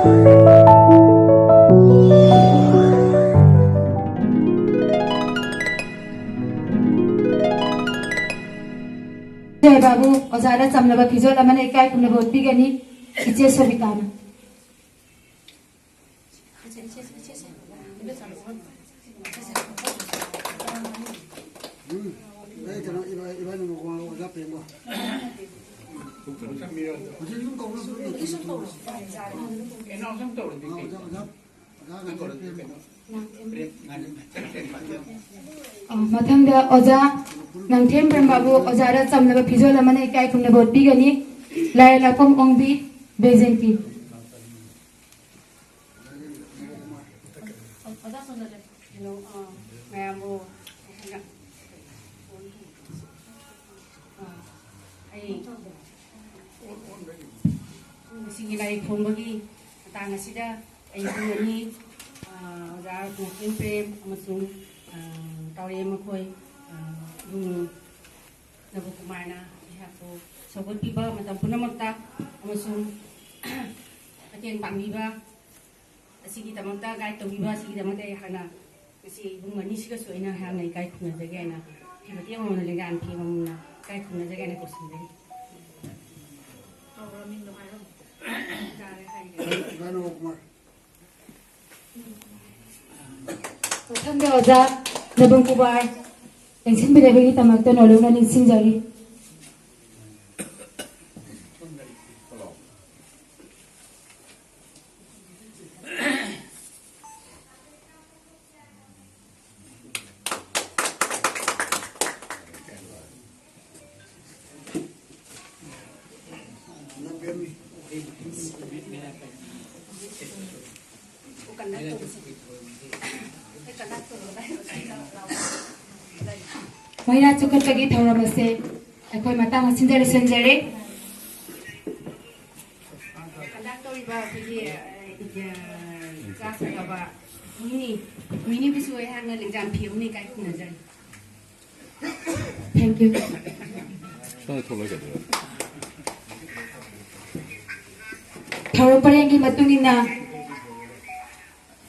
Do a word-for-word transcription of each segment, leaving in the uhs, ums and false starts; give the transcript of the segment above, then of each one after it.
ꯏꯆꯦ ꯕꯥꯕꯨ ꯑꯣꯖꯥꯗ ꯆꯝꯂꯕ ꯐꯤꯖꯣꯜ ꯑꯃꯅ ꯏꯀꯥꯏ ꯈꯨꯝꯅꯕ ꯎꯠꯄꯤꯒꯅꯤ꯫ ꯏꯆꯦ ꯁꯣꯕꯤꯇꯥꯅ꯫ ꯎꯝ꯫ ꯑꯩ ꯀꯩꯅꯣ, ꯏꯕꯥ-, ꯏꯕꯥꯅꯤ ꯃꯈꯣꯡ ꯑꯣꯖꯥ ꯄ꯭ꯔꯦꯝꯒ꯫ ꯍꯧꯖꯤꯛ ꯑꯗꯨꯝ ꯀꯧꯔꯣ, ꯑꯗꯨꯝ ꯀꯧꯔꯣ꯫ ꯑꯣꯖꯥ, ꯑꯣꯖꯥ, ꯑꯣꯖꯥ ꯉꯥꯏꯕꯤꯔꯣ, ꯄ꯭ꯔꯦꯝꯒ꯫ ꯑ, ꯃꯊꯪꯗ ꯑꯣꯖꯥ ꯅꯪꯊꯦꯝ ꯄ꯭ꯔꯦꯝꯕꯥꯕꯨ ꯑꯣꯖꯥꯗ ꯆꯝꯂꯕ ꯐꯤꯖꯣꯜ ꯑꯃꯅ ꯏꯀꯥꯏ ꯈꯨꯝꯅꯕ ꯎꯠꯄꯤꯒꯅꯤ꯫ ꯂꯥꯏꯔꯦꯜꯂꯛꯐꯝ ꯑꯣꯡꯕꯤ ꯕꯦꯖꯦꯟꯇꯤ꯫ ꯑꯣꯖꯥ ꯁꯣꯝꯗ ꯂꯦꯞꯄꯣ꯫ ꯀꯩꯅꯣ, ꯑ, ꯃꯌꯥꯝꯕꯨ ꯑꯩꯈꯣꯏꯅ, ꯑ, ꯑꯩ ꯉꯁꯤꯒꯤ ꯂꯥꯏꯔꯤꯛ ꯐꯣꯡꯕꯒꯤ ꯃꯇꯥꯡ ꯑꯁꯤꯗ ꯑꯩ ꯏꯕꯨꯡ ꯑꯅꯤ, ꯑ, ꯑꯣꯖꯥ ꯅꯣꯡꯊꯦꯝ ꯄ꯭ꯔꯦꯝ ꯑꯃꯁꯨꯡ, ꯑ, ꯇꯥꯎꯔꯦꯝ ꯃꯈꯣꯏ, ꯑ, ꯏꯕꯨꯡ ꯅꯕꯀꯨꯃꯥꯔꯅ ꯑꯩꯍꯥꯛꯄꯨ ꯁꯧꯒꯠꯄꯤꯕ ꯃꯇꯝ ꯄꯨꯝꯅꯃꯛꯇ ꯑꯃꯁꯨꯡ ꯃꯇꯦꯡ ꯄꯥꯡꯕꯤꯕ ꯑꯁꯤꯒꯤꯗꯃꯛꯇ, ꯒꯥꯏꯗ ꯇꯧꯕꯤꯕ ꯑꯁꯤꯒꯤꯗꯃꯛꯇ ꯑꯩꯍꯥꯛꯅ ꯉꯁꯤ ꯏꯕꯨꯡ ꯑꯅꯤꯁꯤꯒꯁꯨ ꯑꯩꯅ ꯑꯩꯍꯥꯛꯅ ꯏꯀꯥꯏ ꯈꯨꯝꯅꯖꯒꯦ ꯍꯥꯏꯅ, ꯐꯤ ꯃꯇꯦꯛ ꯑꯃꯃꯝꯅ, ꯂꯦꯡꯒꯥ ꯐꯤ ꯑꯃꯃꯝꯅ ꯏꯀꯥꯏ ꯈꯨꯝꯅꯖꯒꯦ ꯍꯥꯏꯅ ꯀꯧꯁꯤꯟꯖꯔꯤ꯫ ꯇꯥꯔꯦ ꯍꯥꯏꯔꯦ꯫ ꯃꯊꯪꯗ ꯑꯣꯖꯥ ꯅꯕꯨꯡ ꯀꯨꯕꯥꯔ ꯂꯦꯡꯁꯤꯟꯕꯤꯅꯕꯒꯤꯗꯃꯛꯇ ꯅꯣꯂꯨꯛꯅ ꯅꯤꯡꯁꯤꯡꯖꯔꯤ꯫ ꯃꯩꯔꯥ ꯆꯤꯡꯈꯠꯄꯒꯤ ꯊꯧꯔꯝ ꯑꯁꯦ ꯑꯩꯈꯣꯏ ꯃꯇꯥꯡ ꯑꯁꯤꯗ ꯂꯣꯏꯁꯤꯟꯖꯔꯦ꯫ ꯀꯟꯗꯛ ꯇꯧꯔꯤꯕ ꯑꯩꯈꯣꯏꯒꯤ, ꯑ, ꯏꯆꯥ ꯁꯣꯏꯔꯕ ꯃꯤꯅꯤ, ꯃꯤꯅꯤꯕꯨꯁꯨ ꯑꯩꯍꯥꯛꯅ ꯂꯦꯡꯖꯥꯝ ꯐꯤ ꯑꯃꯅ ꯏꯀꯥꯏ ꯈꯨꯝꯅꯖꯔꯤ꯫ Thank you. ꯁꯣꯝꯗ ꯊꯣꯛꯂꯛꯑꯣ ꯀꯩꯗꯧꯔꯒꯦ? ꯊꯧꯔꯝ ꯄꯔꯦꯡꯒꯤ ꯃꯇꯨꯡ ꯏꯟꯅ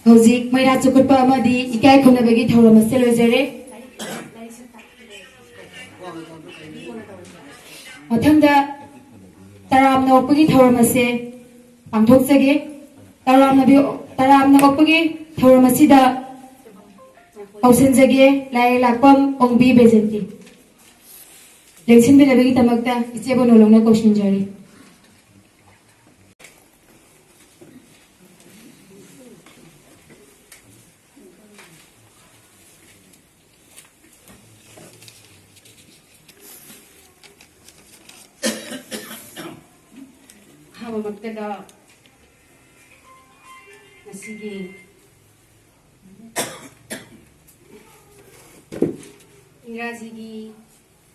ꯍꯧꯖꯤꯛ ꯃꯩꯔꯥ ꯆꯤꯈꯠꯄ ꯑꯃꯗꯤ ꯏꯀꯥꯏ ꯈꯨꯝꯅꯕꯒꯤ ꯊꯧꯔꯝ ꯑꯁꯤ ꯂꯣꯏꯖꯔꯦ꯫ ꯃꯊꯪꯗ ꯇꯔꯥꯝꯅ ꯑꯣꯛꯄꯒꯤ ꯊꯧꯔꯝ ꯑꯁꯤ ꯄꯥꯡꯊꯣꯛꯆꯒꯦ꯫ ꯇꯔꯥꯝꯅꯕꯤ-, ꯇꯔꯥꯝꯅ ꯑꯣꯛꯄꯒꯤ ꯊꯧꯔꯝ ꯑꯁꯤꯗ ꯀꯧꯁꯤꯟꯖꯒꯦ ꯂꯥꯏꯔꯩꯂꯥꯛꯄꯝ ꯑꯣꯡꯕꯤ ꯕꯦꯖꯟꯇꯤ꯫ ꯂꯦꯡꯁꯤꯟꯕꯤꯅꯕꯒꯤꯗꯃꯛꯇ ꯏꯆꯦꯕꯨ ꯅꯣꯂꯧꯅ ꯀꯧꯁꯤꯟꯖꯔꯤ꯫ ꯑꯍꯥꯟꯕꯃꯛꯇꯗ ꯉꯁꯤꯒꯤ ꯏꯪꯒ꯭ꯔꯥꯖꯤꯒꯤ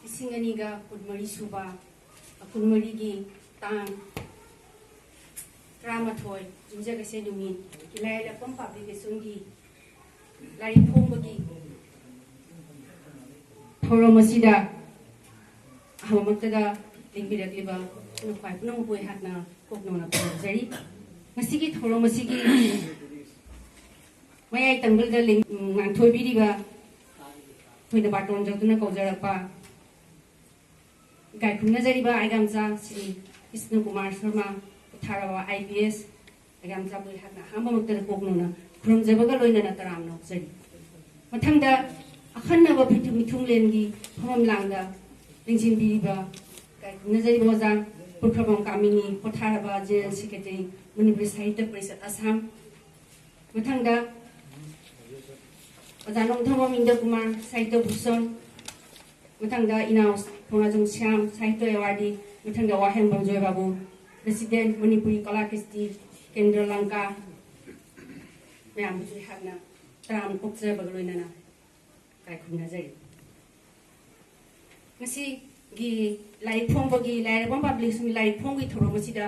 ꯂꯤꯁꯤꯡ ꯑꯅꯤꯒ ꯀꯨꯟꯃꯔꯤ ꯁꯨꯕ, ꯀꯨꯟꯃꯔꯤꯒꯤ ꯇꯥꯡ ꯇꯔꯥꯃꯥꯊꯣꯏ, ꯌꯨꯝꯖꯀꯩꯁ ꯅꯨꯃꯤꯠ, ꯏꯂꯥꯏ ꯂꯥꯏꯄꯝ ꯄꯥꯕ꯭ꯂꯤꯀꯦꯁꯟꯒꯤ ꯂꯥꯏꯔꯤꯛ ꯐꯣꯡꯕꯒꯤ ꯊꯧꯔꯝ ꯑꯁꯤꯗ ꯑꯍꯥꯟꯕꯃꯛꯇꯗ ꯂꯦꯡꯕꯤꯔꯛꯂꯤꯕ ꯏꯆꯤꯟ ꯏꯅꯥꯎ ꯈ꯭ꯋꯥꯏ ꯄꯨꯝꯅꯃꯛꯄꯨ ꯑꯩꯍꯥꯛꯅ ꯀꯣꯛ ꯅꯧꯅ ꯈꯨꯔꯨꯝꯖꯔꯤ꯫ ꯉꯁꯤꯒꯤ ꯊꯧꯔꯝ ꯑꯁꯤꯒꯤ ꯃꯌꯥꯏ ꯇꯪꯒꯜꯗ ꯂꯦꯡ-, ꯉꯥꯡꯊꯣꯏꯕꯤꯔꯤꯕ ꯑꯩꯈꯣꯏꯅ ꯕꯥꯔꯇꯣꯟ ꯇꯧꯗꯨꯅ ꯀꯧꯖꯔꯛꯄ ꯏꯀꯥꯏ ꯈꯨꯝꯅꯖꯔꯤꯕ ꯑꯩꯒꯥꯝꯆꯥ ꯁ꯭ꯔꯤ ꯀ꯭ꯔꯤꯁꯅ ꯀꯨꯃꯥꯔ ꯁꯔꯃ, ꯄꯣꯊꯥꯔꯕ ꯑꯥꯏ ꯄꯤ ꯑꯦꯁ ꯑꯩꯒꯥꯝꯆꯥꯕꯨ ꯑꯩꯍꯥꯛꯅ ꯑꯍꯥꯟꯕꯃꯛꯇꯗ ꯀꯣꯛ ꯅꯧꯅ ꯈꯨꯔꯨꯝꯖꯕꯒ ꯂꯣꯏꯅꯅ ꯇꯔꯥꯝꯅ ꯑꯣꯛꯆꯔꯤ꯫ ꯃꯊꯪꯗ ꯑꯈꯟꯅꯕ ꯃꯤꯊꯨ-, ꯃꯤꯊꯨꯡꯂꯦꯟꯒꯤ ꯐꯝꯐꯝ ꯂꯥꯡꯗ ꯂꯦꯡꯁꯤꯟꯕꯤꯔꯤꯕ ꯏꯀꯥꯏ ꯈꯨꯝꯅꯖꯔꯤꯕ ꯑꯣꯖꯥ ꯄꯨꯈ꯭ꯔꯕꯝ ꯀꯥꯃꯤꯅꯤ, ꯄꯣꯊꯥꯔꯕ ꯖꯦꯅꯔꯦꯜ ꯁꯦꯀ꯭ꯔꯦꯇꯔꯤ, ꯃꯅꯤꯄꯨꯔꯤ ꯁꯥꯍꯤꯇ꯭ꯌ ꯄꯔꯤꯁꯠ ꯑꯁꯥꯝ꯫ ꯃꯊꯪꯗ ꯑꯣꯖꯥ ꯅꯣꯡꯊꯣꯝꯕꯝ ꯏꯟꯗ꯭ꯔ ꯀꯨꯃꯥꯔ, ꯁꯥꯍꯤꯇ꯭ꯌ ꯚꯨꯁꯟ꯫ ꯃꯊꯪꯗ ꯏꯅꯥꯎ ꯊꯣꯡꯉꯥꯖꯝ ꯁ꯭ꯌꯥꯝ, ꯁꯥꯍꯤꯇ꯭ꯌ ꯑꯦꯋꯥꯔꯗꯤ꯫ ꯃꯊꯪꯗ ꯋꯥꯍꯦꯡꯕꯝ ꯖꯣꯏ ꯕꯥꯕꯨ, ꯄ꯭ꯔꯦꯁꯤꯗꯦꯟꯠ, ꯃꯅꯤꯄꯨꯔꯤ ꯀꯂꯥ ꯀ꯭ꯔꯤꯁꯇꯤ ꯀꯦꯟꯗ꯭ꯔ ꯂꯪꯀꯥ꯫ ꯃꯌꯥꯝꯕꯨꯁꯨ ꯑꯩꯍꯥꯛꯅ ꯇꯔꯥꯝꯅ ꯑꯣꯛꯆꯕꯒ ꯂꯣꯏꯅꯅ ꯏꯀꯥꯏ ꯈꯨꯝꯅꯖꯔꯤ꯫ ꯉꯁꯤꯒꯤ ꯂꯥꯏꯔꯤꯛ ꯐꯣꯡꯕꯒꯤ, ꯂꯥꯏꯔꯩꯂꯥꯛꯄꯝ ꯄꯥꯕ꯭ꯂꯤꯀꯦꯁꯟꯒꯤ ꯂꯥꯏꯔꯤꯛ ꯐꯣꯡꯕꯒꯤ ꯊꯧꯔꯝ ꯑꯁꯤꯗ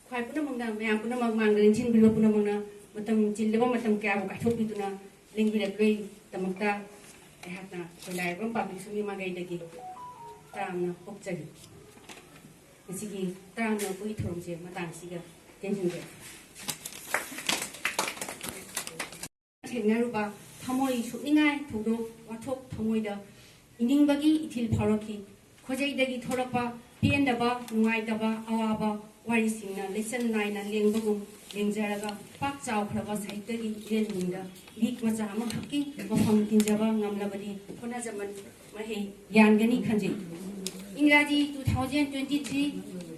ꯈ꯭ꯋꯥꯏ ꯄꯨꯝꯅꯃꯛꯅ, ꯃꯌꯥꯝ ꯄꯨꯝꯅꯃꯛ ꯃꯥꯡꯗ ꯂꯦꯡꯁꯤꯟꯕꯤꯔꯤꯕ ꯄꯨꯝꯅꯃꯛꯅ ꯃꯇꯝ ꯆꯤꯜꯂꯕ ꯃꯇꯝ ꯀꯌꯥꯕꯨ ꯀꯥꯏꯊꯣꯛꯄꯤꯗꯨꯅ ꯂꯦꯡꯕꯤꯔꯛꯄꯒꯤꯗꯃꯛꯇ ꯑꯩꯍꯥꯛꯅ ꯑꯩꯈꯣꯏ ꯂꯥꯏꯔꯩꯂꯥꯛꯄꯝ ꯄꯥꯕ꯭ꯂꯤꯀꯦꯁꯟꯒꯤ ꯃꯥꯏꯀꯩꯗꯒꯤ ꯇꯔꯥꯝꯅ ꯑꯣꯛꯆꯔꯤ꯫ ꯉꯁꯤꯒꯤ ꯇꯔꯥꯝꯅ ꯑꯣꯛꯄꯒꯤ ꯊꯧꯔꯝꯁꯦ ꯃꯇꯥꯡ ꯑꯁꯤꯒ ꯇꯦꯟꯁꯤꯟꯖꯔꯤ꯫ ꯊꯦꯡꯅꯔꯨꯕ ꯊꯃꯣꯏ ꯁꯣꯛꯅꯤꯡꯉꯥꯏ ꯊꯧꯗꯣꯛ ꯋꯥꯊꯣꯛ ꯊꯃꯣꯏꯗ ꯏꯅꯤꯡꯕꯒꯤ ꯏꯊꯤꯜ ꯐꯥꯎꯔꯛꯈꯤ꯫ ꯈꯣꯏꯖꯩꯗꯒꯤ ꯊꯣꯛꯂꯛꯄ ꯄꯦꯟꯗꯕ, ꯅꯨꯡꯉꯥꯏꯇꯕ, ꯑꯋꯥꯕ ꯋꯥꯔꯤꯁꯤꯡꯅ ꯂꯩꯆꯟ ꯅꯥꯏꯅ ꯂꯦꯡꯕꯒꯨꯝ ꯂꯦꯡꯖꯔꯒ ꯄꯥꯛ ꯆꯥꯎꯈ꯭ꯔꯕ ꯁꯥꯍꯤꯇ꯭ꯌꯒꯤ ꯏꯔꯦꯜ ꯂꯨꯝꯗ ꯏꯔꯤꯛ ꯃꯆꯥ ꯑꯃꯈꯛꯀꯤ ꯃꯐꯝ ꯇꯤꯟꯖꯕ ꯉꯝꯂꯕꯗꯤ ꯍꯣꯠꯅꯖꯃꯟ ꯃꯍꯩ ꯌꯥꯟꯒꯅꯤ ꯈꯟꯖꯩ꯫ ꯏꯪꯒ꯭ꯔꯥꯖꯤ two thousand twenty three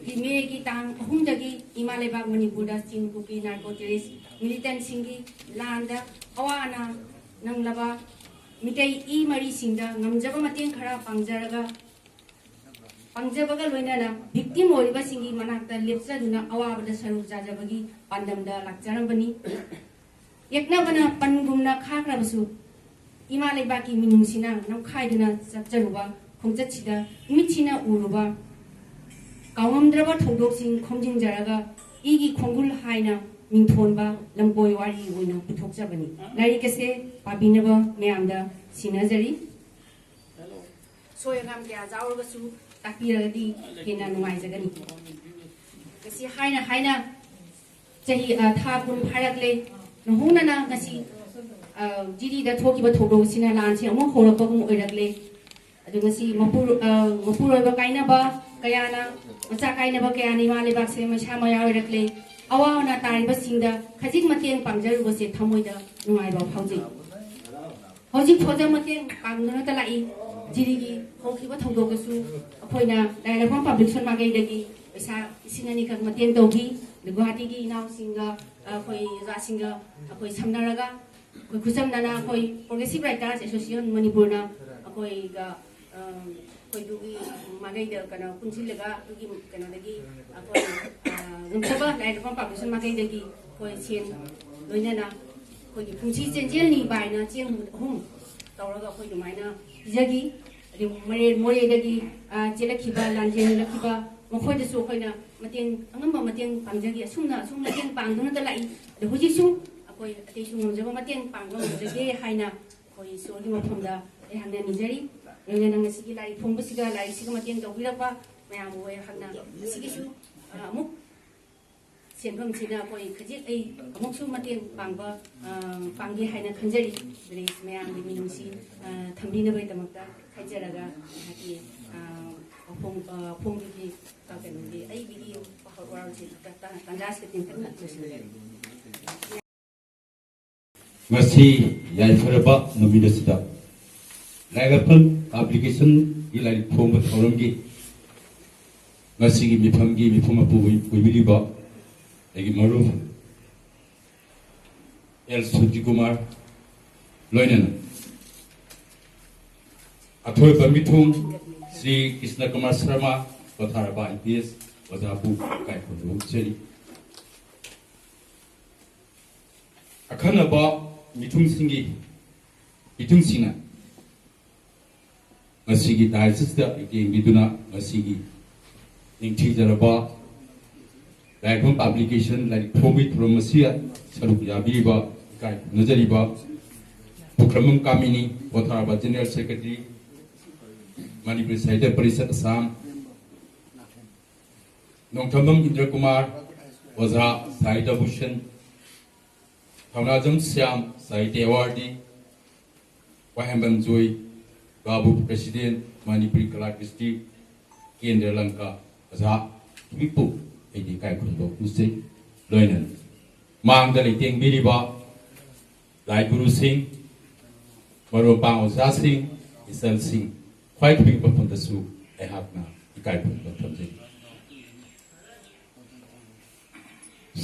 ꯒꯤ ꯃꯦꯒꯤ ꯇꯥꯡ ꯑꯍꯨꯝꯗꯒꯤ ꯏꯃꯥ ꯂꯩꯕꯥꯛ ꯃꯅꯤꯄꯨꯔꯗ ꯆꯤꯡ ꯀꯨꯀꯤ ꯅꯥꯔꯀꯣ ꯇꯦꯔꯤꯁ ꯃꯤꯂꯤꯇꯦꯟꯁꯤꯡꯒꯤ ꯂꯥꯟꯗ ꯑꯋꯥ ꯑꯅꯥ ꯅꯪꯂꯕ ꯃꯤꯇꯩ ꯏ ꯃꯔꯤꯁꯤꯡꯗ ꯉꯝꯖꯕ ꯃꯇꯦꯡ ꯈꯔ ꯄꯥꯡꯖꯔꯒ ꯄꯥꯡꯖꯕꯒ ꯂꯣꯏꯅꯅ ꯚꯤꯛꯇꯤꯝ ꯑꯣꯏꯔꯤꯕꯁꯤꯡꯒꯤ ꯃꯅꯥꯛꯇ ꯂꯦꯞꯆꯗꯨꯅ ꯑꯋꯥꯕꯗ ꯁꯔꯨꯛ ꯆꯥꯖꯕꯒꯤ ꯄꯥꯟꯗꯝꯗ ꯂꯥꯛꯆꯔꯝꯕꯅꯤ꯫ ꯌꯦꯛꯅꯕꯅ ꯄꯟꯒꯨꯝꯅ ꯈꯥꯈ꯭ꯔꯕꯁꯨ, ꯏꯃꯥ ꯂꯩꯕꯥꯛꯀꯤ ꯃꯤꯅꯨꯡꯁꯤꯅ ꯅꯝꯈꯥꯏꯗꯨꯅ ꯆꯠꯆꯔꯨꯕ ꯈꯣꯡꯆꯠꯁꯤꯗ ꯏꯃꯤꯠꯁꯤꯅ ꯎꯔꯨꯕ ꯀꯥꯎꯉꯝꯗ꯭ꯔꯕ ꯊꯧꯗꯣꯛꯁꯤꯡ ꯈꯣꯝꯖꯤꯟꯖꯔꯒ ꯏꯒꯤ ꯈꯣꯡꯒꯨꯜ ꯍꯥꯏꯅ ꯃꯤꯡꯊꯣꯟꯕ ꯂꯝꯀꯣꯏ ꯋꯥꯔꯤ ꯑꯣꯏꯅ ꯄꯨꯊꯣꯛꯆꯕꯅꯤ꯫ ꯂꯥꯏꯔꯤꯛ ꯑꯁꯦ ꯄꯥꯕꯤꯅꯕ ꯃꯌꯥꯝꯗ ꯁꯤꯟꯅꯖꯔꯤ꯫ ꯁꯣꯏ ꯑꯉꯥꯝ ꯀꯌꯥ ꯌꯥꯎꯔꯒꯁꯨ ꯇꯥꯛꯄꯤꯔꯒꯗꯤ ꯍꯦꯟꯅ ꯅꯨꯡꯉꯥꯏꯖꯒꯅꯤ꯫ ꯉꯁꯤ ꯍꯥꯏꯅ ꯍꯥꯏꯅ ꯆꯍꯤ, ꯑ, ꯊꯥ ꯀꯨꯟ ꯐꯥꯔꯛꯂꯦ꯫ ꯅꯧꯍꯧꯅꯅ ꯉꯁꯤ, ꯑ, ꯖꯤꯔꯤꯗ ꯊꯣꯛꯈꯤꯕ ꯊꯧꯗꯣꯛ ꯑꯁꯤꯅ ꯂꯥꯟꯁꯦ ꯑꯃꯨꯛ ꯍꯧꯔꯛꯄꯒꯨꯝ ꯑꯣꯏꯔꯛꯂꯦ꯫ ꯑꯗꯨ ꯉꯁꯤ ꯃꯄꯨꯔ-, ꯑ, ꯃꯄꯨꯔꯣꯏꯕ ꯀꯥꯏꯅꯕ ꯀꯌꯥꯅ, ꯃꯆꯥ ꯀꯥꯏꯅꯕ ꯀꯌꯥꯅ ꯏꯃꯥ ꯂꯩꯕꯥꯛꯁꯦ ꯃꯩꯁꯥ ꯃꯌꯥ ꯑꯣꯏꯔꯛꯂꯦ꯫ ꯑꯋꯥ ꯑꯅꯥ ꯇꯥꯔꯤꯕꯁꯤꯡꯗ ꯈꯖꯤꯛ ꯃꯇꯦꯡ ꯄꯥꯡꯖꯔꯨꯕꯁꯦ ꯊꯃꯣꯏꯗ ꯅꯨꯡꯉꯥꯏꯕ ꯐꯥꯎꯖꯩ꯫ ꯍꯧꯖꯤꯛ ꯐꯥꯎꯗ ꯃꯇꯦꯡ ꯄꯥꯡꯗꯨꯅꯇ ꯂꯥꯛꯏ꯫ ꯖꯤꯔꯤꯒꯤ ꯍꯧꯈꯤꯕ ꯊꯧꯗꯣꯛꯇꯁꯨ ꯑꯩꯈꯣꯏꯅ ꯂꯥꯏꯔꯕ ꯄꯥꯕ꯭ꯂꯤꯀꯦꯁꯟ ꯃꯥꯏꯀꯩꯗꯒꯤ ꯄꯩꯁꯥ ꯂꯤꯁꯤꯡ ꯑꯅꯤꯈꯛ ꯃꯇꯦꯡ ꯇꯧꯈꯤ꯫ ꯑꯗꯨ ꯒꯨꯋꯥꯍꯥꯇꯤꯒꯤ ꯏꯅꯥꯎꯁꯤꯡꯒ, ꯑꯩꯈꯣꯏ ꯑꯣꯖꯥꯁꯤꯡꯒ ꯑꯩꯈꯣꯏ ꯁꯝꯅꯔꯒ ꯑꯩꯈꯣꯏ ꯈꯨꯠꯁꯝꯅꯅ ꯑꯩꯈꯣꯏ Progressive Writers Association ꯃꯅꯤꯄꯨꯔꯅ ꯑꯩꯈꯣꯏꯒ, ꯑ, ꯑꯩꯈꯣꯏꯗꯨꯒꯤ ꯃꯥꯏꯀꯩꯗ ꯀꯩꯅꯣ ꯄꯨꯟꯁꯤꯜꯂꯒ ꯑꯗꯨꯒꯤ ꯀꯩꯅꯣꯗꯒꯤ ꯑꯩꯈꯣꯏ, ꯑ, ꯉꯝꯖꯕ ꯂꯥꯏꯔꯕ ꯄꯥꯕ꯭ꯂꯤꯀꯦꯁꯟ ꯃꯥꯏꯀꯩꯗꯒꯤ ꯑꯩꯈꯣꯏ ꯁꯦꯟ ꯂꯣꯏꯅꯅ ꯑꯩꯈꯣꯏꯒꯤ ꯄꯨꯟꯁꯤ ꯆꯦꯟꯖꯦꯜꯅꯤ ꯕꯥꯏꯅ ꯆꯦꯡ ꯃꯨꯠ ꯑꯍꯨꯝ ꯇꯧꯔꯒ ꯑꯩꯈꯣꯏ ꯑꯗꯨꯃꯥꯏꯅ ꯄꯤꯖꯈꯤ꯫ ꯑꯗꯩ ꯃꯣꯔꯦ-, ꯃꯣꯔꯦꯗꯒꯤ, ꯑ, ꯆꯦꯜꯂꯛꯈꯤꯕ, ꯂꯥꯟꯖꯦꯜꯂꯛꯈꯤꯕ ꯃꯈꯣꯏꯗꯁꯨ ꯑꯩꯈꯣꯏꯅ ꯃꯇꯦꯡ, ꯑꯉꯝꯕ ꯃꯇꯦꯡ ꯄꯥꯡꯖꯈꯤ꯫ ꯑꯁꯨꯝꯅ ꯑꯁꯨꯝ ꯃꯇꯦꯡ ꯄꯥꯡꯗꯨꯅꯇ ꯂꯥꯛꯏ꯫ ꯑꯗꯣ ꯍꯧꯖꯤꯛꯁꯨ ꯑꯩꯈꯣꯏ ꯑꯇꯩꯁꯨ ꯉꯝꯖꯕ ꯃꯇꯦꯡ ꯄꯥꯡꯕ ꯉꯝꯖꯒꯦ ꯍꯥꯏꯅ ꯑꯩꯈꯣꯏ ꯏꯁꯣꯔꯒꯤ ꯃꯐꯝꯗ ꯑꯩꯍꯥꯛꯅ ꯅꯤꯖꯔꯤ꯫ ꯂꯣꯏꯅꯅ ꯉꯁꯤꯒꯤ ꯂꯥꯏꯔꯤꯛ ꯐꯣꯡꯕꯁꯤꯒ ꯂꯥꯏꯔꯤꯛꯁꯤꯒ ꯃꯇꯦꯡ ꯇꯧꯕꯤꯔꯛꯄ ꯃꯌꯥꯝꯕꯨ ꯑꯩꯍꯥꯛꯅ ꯉꯁꯤꯒꯤꯁꯨ, ꯑ, ꯑꯃꯨꯛ ꯁꯦꯟꯐꯝꯁꯤꯅ ꯑꯩꯈꯣꯏ ꯈꯖꯤꯛ ꯑꯩ ꯑꯃꯨꯛꯁꯨ ꯃꯇꯦꯡ ꯄꯥꯡꯕ, ꯑ, ꯄꯥꯡꯒꯦ ꯍꯥꯏꯅ ꯈꯟꯖꯔꯤ꯫ ꯄ꯭ꯂꯤꯁ, ꯃꯌꯥꯝꯒꯤ ꯃꯤꯅꯨꯡꯁꯤ, ꯑ, ꯊꯝꯕꯤꯅꯕꯒꯤꯗꯃꯛꯇ ꯍꯥꯏꯖꯔꯒ ꯑꯩꯍꯥꯛꯀꯤ, ꯑ, ꯑꯐꯣꯡ-, ꯑ, ꯑꯐꯣꯡꯕꯒꯤ, ꯑ, ꯀꯩꯅꯣꯒꯤ ꯑꯩꯒꯤ ꯋꯥꯔꯣꯜꯁꯤ ꯇ-, ꯇ-, ꯇꯥꯟꯖꯥꯁꯤꯗ ꯇꯦꯟꯇꯛꯅ ꯂꯣꯏꯁꯤꯟꯖꯔꯒꯦ꯫ ꯉꯁꯤ ꯌꯥꯏꯐꯔꯕ ꯅꯨꯃꯤꯠ ꯑꯁꯤꯗ ꯂꯥꯏꯔꯤꯛ ꯄꯕ꯭ꯂꯤꯀꯦꯁꯟꯒꯤ ꯂꯥꯏꯔꯤꯛ ꯐꯣꯡꯕ ꯊꯧꯔꯝꯒꯤ ꯉꯁꯤꯒꯤ ꯃꯤꯐꯝꯒꯤ ꯃꯤꯐꯝ ꯃꯄꯨ ꯑꯣꯏꯕꯤꯔꯤꯕ ꯑꯩꯒꯤ ꯃꯔꯨꯞ ꯑꯦꯜ ꯁꯨꯖꯤꯀꯨꯃꯥꯔ, ꯂꯣꯏꯅꯅ ꯑꯊꯣꯏꯕ ꯃꯤꯊꯨꯡ ꯁ꯭ꯔꯤ ꯀ꯭ꯔꯤꯁꯅ ꯀꯨꯃꯥꯔ ꯁꯔꯃ, ꯄꯣꯊꯥꯔꯕ ꯑꯥꯏ ꯄꯤ ꯑꯦꯁ ꯑꯣꯖꯥꯕꯨ ꯏꯀꯥꯏ ꯈꯨꯝꯅꯕ ꯎꯠꯆꯔꯤ꯫ ꯑꯈꯟꯅꯕ ꯃꯤꯊꯨꯡꯁꯤꯡꯒꯤ ꯃꯤꯊꯨꯡꯁꯤꯅ ꯉꯁꯤꯒꯤ ꯗꯥꯏꯁꯤꯁꯇ ꯃꯤꯠꯌꯦꯡꯕꯤꯗꯨꯅ ꯉꯁꯤꯒꯤ ꯅꯤꯡꯊꯤꯖꯔꯕ ꯂꯥꯏꯔꯤꯛꯐꯝ ꯄꯕ꯭ꯂꯤꯀꯦꯁꯟ ꯂꯥꯏꯔꯤꯛ ꯐꯣꯡꯕꯒꯤ ꯊꯧꯔꯝ ꯑꯁꯤꯗ ꯁꯔꯨꯛ ꯌꯥꯕꯤꯔꯤꯕ ꯏꯀꯥꯏ ꯈꯨꯝꯅꯖꯔꯤꯕ ꯄꯨꯈ꯭ꯔꯝꯕꯝ ꯀꯥꯃꯤꯅꯤ, ꯄꯣꯊꯥꯔꯕ ꯖꯦꯅꯔꯦꯜ ꯁꯦꯀ꯭ꯔꯦꯇꯔꯤ, ꯃꯅꯤꯄꯨꯔ ꯁꯥꯍꯤꯇ꯭ꯌ ꯄꯔꯤꯁꯠ ꯑꯁꯥꯝ, ꯅꯣꯡꯊꯝꯕꯝ ꯏꯟꯗ꯭ꯔ ꯀꯨꯃꯥꯔ, ꯑꯣꯖꯥ ꯁꯥꯍꯤꯇ꯭ꯌ ꯚꯨꯁꯟ, ꯊꯧꯅꯥꯖꯝ ꯁ꯭ꯌꯥꯝ ꯁꯥꯍꯤꯇ꯭ꯌ ꯑꯦꯋꯥꯔꯗꯤ, ꯋꯥꯍꯦꯡꯕꯝ ꯖꯣꯏ ꯕꯥꯕꯨ, ꯄ꯭ꯔꯦꯁꯤꯗꯦꯟ, ꯃꯅꯤꯄꯨꯔꯤ ꯀꯂꯥ ꯀ꯭ꯔꯤꯁꯇꯤ ꯀꯦꯟꯗ꯭ꯔ ꯂꯪꯀꯥ, ꯑꯣꯖꯥ ꯊꯣꯏꯕꯤꯄꯨ, ꯑꯩꯗꯤ ꯏꯀꯥꯏ ꯈꯨꯝꯅꯕ ꯎꯠꯆꯩ꯫ ꯂꯣꯏꯅꯅ ꯃꯥꯡꯗ ꯂꯩꯇꯦꯡꯕꯤꯔꯤꯕ ꯂꯥꯏ ꯒꯨꯔꯨꯁꯤꯡ, ꯃꯔꯨꯞ ꯃꯄꯥꯡ ꯑꯣꯖꯥꯁꯤꯡ, ꯏꯆꯜꯁꯤꯡ, ꯈ꯭ꯋꯥꯏ ꯄꯤꯛꯄ ꯃꯐꯝꯗꯁꯨ ꯑꯩꯍꯥꯛꯅ ꯏꯀꯥꯏ ꯈꯨꯝꯅꯕ ꯊꯝꯖꯔꯤ꯫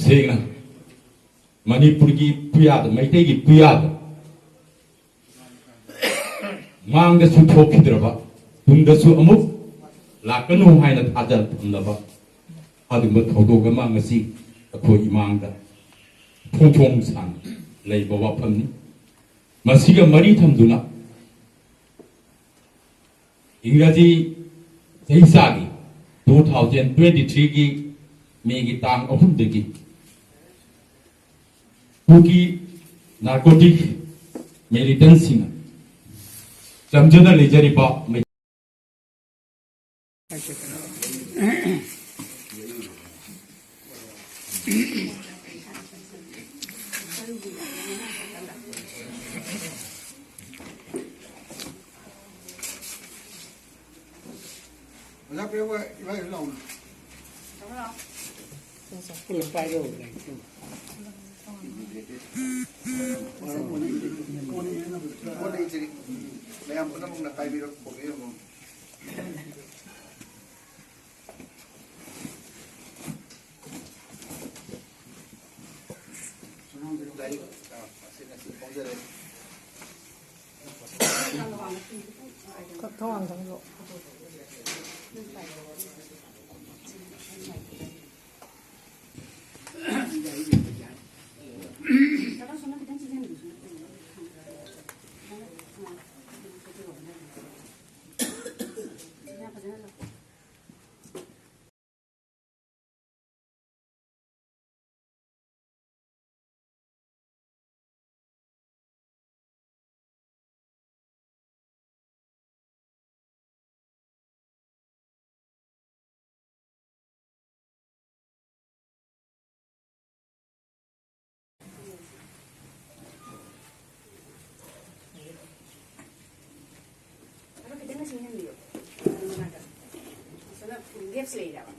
ꯁꯦꯡꯅ ꯃꯅꯤꯄꯨꯔꯒꯤ ꯄꯨꯌꯥꯗ, ꯃꯩꯇꯩꯒꯤ ꯄꯨꯌꯥꯗ ꯃꯥꯡꯗꯁꯨ ꯊꯣꯛꯈꯤꯗ꯭ꯔꯕ, ꯇꯨꯡꯗꯁꯨ ꯑꯃꯨꯛ ꯂꯥꯛꯀꯅꯨ ꯍꯥꯏꯅ ꯊꯥꯖ ꯊꯝꯂꯕ ꯑꯗꯨꯒꯨꯝꯕ ꯊꯧꯗꯣꯛ ꯑꯃ ꯉꯁꯤ ꯑꯩꯈꯣꯏ ꯏꯃꯥꯡꯗ ꯐꯣꯡ ꯐꯣꯡ ꯁꯥꯅ ꯂꯩꯕ ꯋꯥꯐꯝꯅꯤ꯫ ꯃꯁꯤꯒ ꯃꯔꯤ ꯊꯝꯗꯨꯅ ꯏꯪꯒ꯭ꯔꯥꯖꯤ ꯆꯍꯤ ꯆꯥꯒꯤ two thousand twenty three ꯒꯤ ꯃꯦꯒꯤ ꯇꯥꯡ ꯑꯍꯨꯝꯗꯒꯤ ꯀꯨꯀꯤ ꯅꯥꯔꯀꯣꯇꯤꯛ ꯃꯤꯂꯤꯇꯦꯟꯁꯤꯡꯅ ꯆꯝꯖꯅ ꯂꯩꯖꯔꯤꯕ ꯑꯣꯖꯥ ꯄ꯭ꯔꯦꯝꯒ ꯏꯕꯥꯅꯤꯁꯨ ꯂꯥꯛꯎꯅꯦ꯫ ꯄꯨꯟꯅ ꯄꯥꯏꯔꯣ꯫ ꯃꯌꯥꯝ ꯄꯨꯝꯅꯃꯛꯅ ꯄꯥꯏꯕꯤꯔꯣ, ꯀꯣꯐꯤ ꯑꯃꯃꯝ꯫ ꯂꯥꯏꯔꯤꯛ, ꯑ, ꯑꯁꯤ ꯉꯁꯤ ꯐꯣꯡꯖꯔꯦ꯫ ꯊꯋꯥꯡ ꯆꯪꯂꯣ꯫ ꯑꯗꯣ ꯈꯤꯇꯪ ꯁꯤꯡꯍꯟꯕꯤꯌꯣ꯫ ꯑꯗꯨꯅ ꯐꯖꯅ ꯒꯦꯞꯁꯦ ꯂꯩꯔꯕ꯫